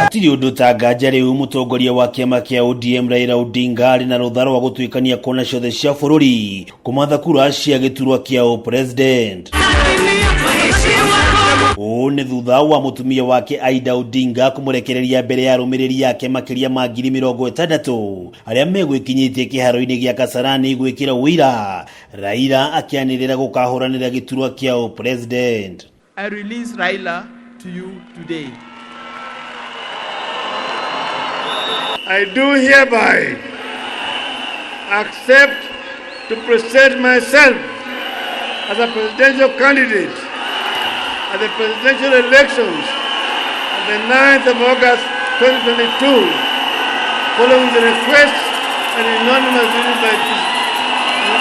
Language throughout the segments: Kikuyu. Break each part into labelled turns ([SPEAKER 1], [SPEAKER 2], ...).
[SPEAKER 1] Hatirĩ ũndũ ta nganja rĩu mũtongoria wa kĩama kĩa ODM Raila Odinga arĩ na rũtha rwa gũtuĩkania kona ciothe cia bũrũri kũmatha kura cia gĩturwa kĩa ũpresident. Ũũ nĩ thutha wa mũtumia wake Aida Odinga kũmũrekereria mbere ya arũmĩrĩri ake makĩria ma 60,000 arĩa megwĩkinyĩtie kĩharo-inĩ gĩa Kasarani gwĩkĩra ũira Raila akĩanĩrĩra gũkahũranĩra gĩturwa kĩa ũpresident.
[SPEAKER 2] I release Raila to you today.
[SPEAKER 3] I do hereby accept to present myself as a presidential candidate at the presidential elections on the 9th of August 2022, following the request and anonymous written by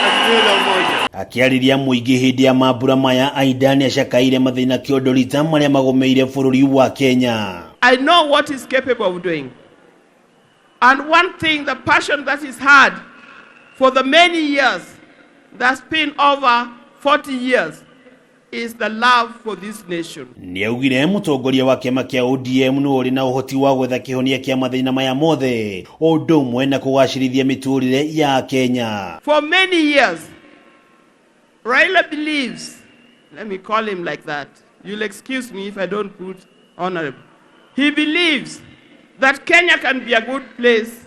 [SPEAKER 3] Azimio la Umoja.
[SPEAKER 1] Akĩarĩria mũingĩ hĩndĩ ya mambura maya, Aida nĩacakaire mathĩna kĩondorita marĩa magũmĩire bũrũri wa Kenya.
[SPEAKER 2] I know what he's capable of doing. And one thing, the passion that he's had for the many years, that's been over 40 years, is the love for this nation.
[SPEAKER 1] Nĩaugire mũtongoria wa kĩama kĩa ODM nĩ ũrĩ na ũhoti wa gwetha kĩhonia kĩa mathĩna maya mothe o ũndũ ũmwe na kũgacĩrithia mĩtũrĩre ya Kenya.
[SPEAKER 2] For many years, Raila believes, let me call him like that, you'll excuse me if I don't put honorable. He believes that Kenya can be a good place,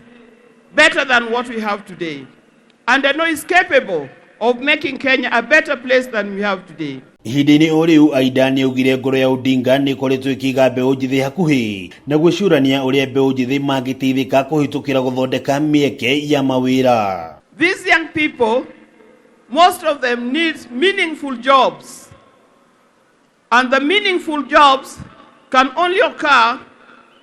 [SPEAKER 2] better than what we have today. And I know he's capable of making Kenya a better place than we have today.
[SPEAKER 1] Ihinda-inĩ o rĩu Aida nĩaugire ngoro ya Odinga nĩ ĩkoretwo ĩkĩiga mbeũ njĩthĩ hakuhĩ na gwĩcũrania ũrĩa mbeũ njĩthĩ mangĩteithĩka kũhĩtũkĩra gũthondeka mĩeke ya mawĩra.
[SPEAKER 2] These young people, most of them need meaningful jobs. And the meaningful jobs can only occur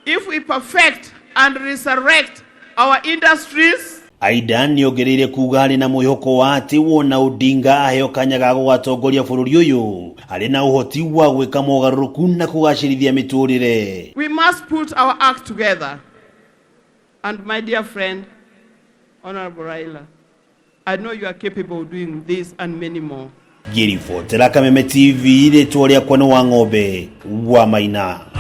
[SPEAKER 2] if we perfect and resurrect our industries.
[SPEAKER 1] Aida nĩongereire kuga arĩ na mwĩhoko wa atĩ wona Odinga aheo kanya ga gũgatongoria bũrũri ũyũ arĩ na ũhoti wa gwĩka mogarũrũku na kũgacĩrithia mĩtũrĩre.
[SPEAKER 2] We must put our act together. And my dear friend, Honorable Raila, I know you are capable of doing this and many more.
[SPEAKER 1] Ngĩribotera Kameme TV rĩtwa rĩakwa nĩ Wang'ombe wa Maina.